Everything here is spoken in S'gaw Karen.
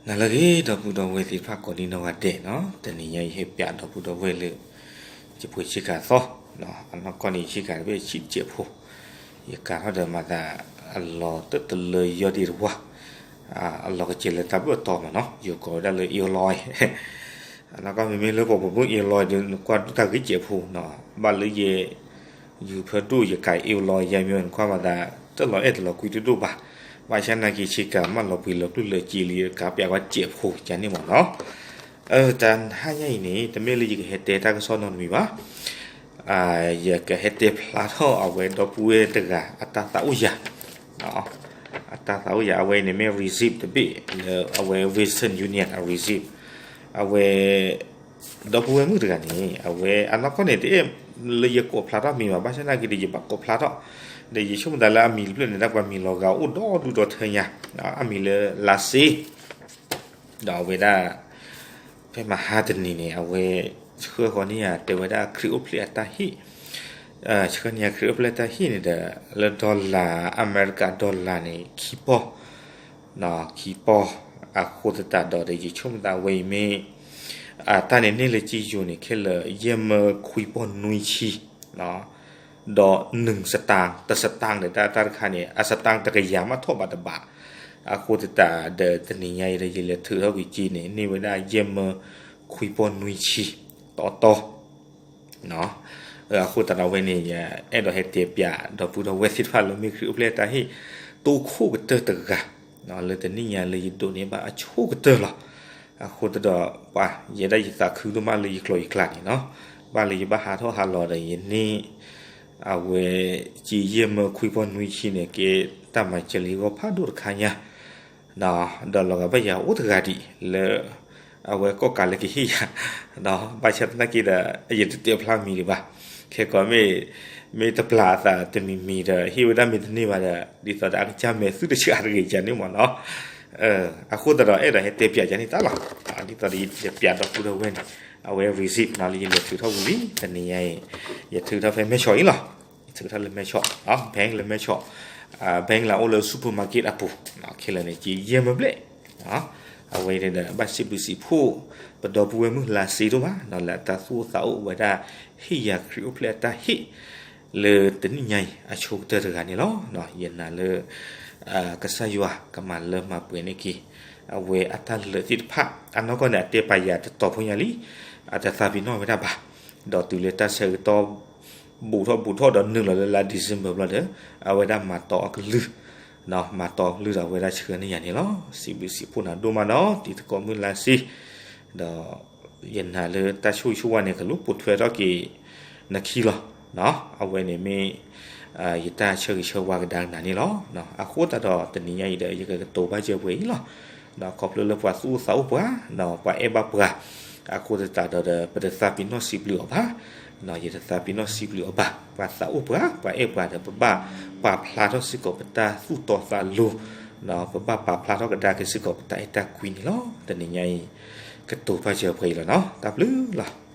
နၤလၢအဂ့ၤ ဒီပုၢ်ဒီဝဲၢ်သ့ၣ်တဖၣ် ကိးဒံနီၢ်ဂၤဒဲးနီၤ, တနံၤညါအံၤ ယဟဲပၠးဒီပုၢ်ဒီဝဲၢ်လၢ ယပှ့ၤဆ့ကၤသီ, အနီၢ်ကီၢ်န့ၣ် ယဆ့ကၤတဘ့ၣ်ဆံးတစဲးဖိ, ယကၤထီၣ်ဒီးမၤသး အလီၤတၢ်တလၢယီၢ်ဒံးတဝါ, အလီၤကစဲးလၢတၢ်ဘၢၣ်တီမးနီၤ, ယိၤကိးဝဲဒၣ်လၢ အ့လီၤ, အနီၢ်ကီၢ်မ့မ့ၢ်လၢပှၤပူၤမုၣ်အ့လီၤဒီး နကွၢ်ဒိၣ်တၢ်ဂ့ၤစဲးဖိနီၤ, ဘၣ်လၢယ ယူၤဖၢဒိၣ်ယကၤအ့လီၤယဲမ့ၢ် နကွၢ်မၤသး တၢ်လီၤအဲၣ်တလီၤကွံတဒိၣ်ဘၣ်, ဘၣ်ဆၣ်နာ်က့ဆ့ကၤမ့ၢ်လီၤပှ့ၤလီၤကျိၣ်လၢက့လံ ကၤပၠးကွၢ်စဲးဖိကန့ၣ်မးနီၤ. တဟါညါအံၤန့ၣ် တမ့ၢ်လၢယကဟဲတဲတၢ်ကစီၣ်နီတမံၤဘၣ်, ယကဟဲတဲဖျါထီၣ်အဝဲဒီပုၢ်ဝဲၢ်တဂၤ အတၢ်သးအိၣ်ယၤ, အတၢ်သးအိၣ်ယၤ အဝဲအံၤန့ၣ်မ့ၢ် receipt တဘ့ၣ်လၢအဝဲ Western Union အ receipt, အဝဲ ဒီပုၢ်ဝဲၢ်မုၣ်တဂၤန့ၣ် အဝဲအနီၢ်ကီၢ်န့ၣ် တအဲၣ်လၢယကိးဖျါထီၣ်မံၤဘၣ်, ဘၣ်ဆၣ်နာ်က့ဒီး ယဘၣ်ကိးဖျါထီၣ်, ဒီးယဆိကမိၣ်သးလၢအမံၤတဖျၢၣ်န့ၣ် တၢ်ပှၤမံၤလီၤဂာ်အိၣ်ဒီဒူၣ်ဒီထၢညါ, အမံၤလၢလါစ့, ဒီးအဝဲဒၣ် ဖဲမဟါတနံၤန့ၣ် အဝဲဆှၢဃီၤန့ၢ်ယၤ တဲဝဲဒၣ်ခရံာ်အိၣ်ဖျဲၣ်အတၢ်ဟ့ၣ်, ဆှၢန့ၢ်ယၤခရံာ်အိၣ်ဖျဲၣ်အတၢ်ဟ့ၣ်န့ၣ်ဒီး လၢ dollar အမဲရကၤ dollar န့ၣ် ခံပီၢ် ခံပီၢ်, အဃိသတးဒီး ယဆိကမိၣ်သးဝဲအံၤမ့ၢ် တၢ်န့ၣ်န့ၢ်လၢက့ယိၤန့ၣ် ခဲလၢာ် ယဲၢ်မၢခွံပီၢ်နွံဆံ, ဒီးနုၢ်စတၣ်, တစတၣ်ဒီးတၢ်တခါန့ၣ် အစတၣ်တကယၤမးထီၣ်ဘးတဘး, အဃိသတးဒီးတနံၤညါအံၤဒီး ယလဲၤထုးထီၣ်ကွံာ်က့န့ၣ် န့ၢ်ဝဲဒၣ်ယဲၢ်မၢခွံပီၢ်နွံဆံ တီတီ အဃိသတးဒီးဝဲန့ၣ် ယအဲၣ်ဒိးဟဲတဲပၠး ဒီပုၢ်ဒီဝဲၢ်သ့ၣ်တဖၣ်လၢမ့ၢ်ခရံာ်အိၣ်ဖျဲၣ်အတၢ်ဟ့ၣ် တိခိၣ်ကတၢၢ်တဂၤ, လၢတနံၣ်ညါလၢယဒိးန့ၢ်ဘၣ်အဆိကတၢၢ်လီၤ. အဃိသတးဒီး ပှၤ ယဲဒၣ်ယသးခုဒိၣ်မးလၢယကျိၤယကျဲန့ၣ်နီၤ, ဘၣ်လၢယဘၣ်ဟးထီၣ်ဟးလီၤဒီးယန့ၢ် အဝဲ က့ယဲၢ်မၢခွံပီၢ်နွံဆံန့ၣ် ကဲတၢ်မၤစၢၤလၢယဂီၢ်ဖးဒိၣ်တခါညါ ဒီးလီၤဂာ်ဘၣ်ယၤအိၣ်တဂၤဒံးလၢ အဝဲကိးကးလၢကဟ့ၣ်ယၤ, ဘၣ်ဆၣ်သနာ်က့ဒီး ယတတဲဖျါမံၤဒံးဘၣ်, ခဲကိးမ့ၢ် မ့ၢ်တပျၢ်အသးတမံၤမံၤဒီး ဟ့ၣ်ဝဲဒၣ်မ့ၢ်တန့ၢ်ဘၣ်ဒီး ဒ်သိးဒီးအကစၢ်မဲာ်သုတဆှးတဂ့ၤကန့ၣ်မ့ၢ်နီၤ. အဃိသတးဒီးအဲၣ်ဒိးဟဲတဲပၠးကန့ၣ်တၢ်လီၤ. ဒ်သိးဒီးယပၠးဒီပုၢ်ဒီဝဲၢ်န့ၣ် အဝဲ receipt နီၤ လၢယလဲၤထုးထီၣ်ဝံၤလံ တနံၤညါအံၤ ယထုးထီၣ်ဖဲမဲဆီးအံၤလီၤ. ထုးထီၣ်လၢမဲဆီး, bank လၢမဲဆီး, bank လၢအိၣ်လၢ supermarket အပူၤ, ခဲလၢာ်န့ၣ် က့ယဲၢ်မၢဘျဲၣ်, အဝဲန့ၣ်ဒီး ဘၣ်စံးဘျုးစံးဖှိၣ် ပဒီပုၢ်ဝဲၢ်မုၣ်လါစ့ဒိၣ်မး လၢအတၢ်သူၣ်အိၣ်သးအိၣ်ဝဲဒၣ် ဟ့ၣ်ယၤခရံာ်အိၣ်ဖျဲၣ်အတၢ်ဟ့ၣ် လၢတနံၣ်ညါအံၤအဆိကတၢၢ်တဂၤန့ၣ်လီၤ. ယနာ်လၢ ကစၢ်ယွၤကမၤလၢမၤပှဲၤန့ၢ်က့ၤ အဝဲအတၢ်လၢာ်သ့ၣ်တဖၣ် အနီၢ်ကီၢ်န့ၣ် အတဲပာ်ယၤတတီၤဖိညါလံ, အတသးပ့ၤနီၣ်ဝဲဒၣ်ဘၣ်, ဒီးတုၤလၢတၢ်ဆၢကတီၢ် ဘူးထီၣ်ဘူးထီၣ်ဒီးနုာ်လီၤလၢလါ December ဘျီဒီး အဝဲဒၣ်မၤတီအကလုၢ်, မၤတီအကလုၢ်ဒီးအဝဲဒၣ်ဆှၢန့ၢ်ယၤန့ၣ်လီၤ. စံးဘျုးစံးဖှိၣ်နၤဒိၣ်မးနီၤ တံၤသကိးမုၣ်လါစ့, ဒီး ယနာ်လၢတၢ်ဆိၣ်ဂ့ၤဆိၣ်ဝါန့ၣ် ကလူၤပိာ်ထွဲထီၣ်က့ၤနခံလီၤ. အဝဲန့ၣ်မ့ၢ် ယတၢ်ဆၢဂ့ၤဆၢဝါကဒါက့ၤနၤန့ၣ်လီၤ. အဃိသတးဒီးတနံၤညါအံၤဒီး ယကကတိၤဘၣ်စၢၤပှဲၤအံၤလီၤ. ဒီးခီဖျိလၢပှၤသူၣ်အိၣ်သးအိၣ်ပှၤ, ပှၤအဲၣ်ဘၣ်ပှၤ, အဃိသတးဒီး ပတသးပ့ၤနီၣ်စံးဘျုးအီၤဘၣ်, ယတသးပ့ၤနီၣ်စံးဘျုးအီၤဘၣ်. ပှၤသးအိၣ်ပှၤ, ပှၤအဲၣ်ပှၤဒီး ပဘၣ်ပာ်ဖျါထီၣ်စ့ၢ်ကီးပတၢ်သူၣ်တီသးလိၤ, ပဘၣ်ပာ်ဖျါထီၣ်ကဒါက့ၤစ့ၢ်ကီးပတၢ်အဲၣ်တၢ်ကွံန့ၣ်လီၤ. တနံၤညါအံၤ ကတိၤဘၣ်စၢၤပှဲၤအံၤလီၤနီၤ. တၢ်ဘျုးလီၤ.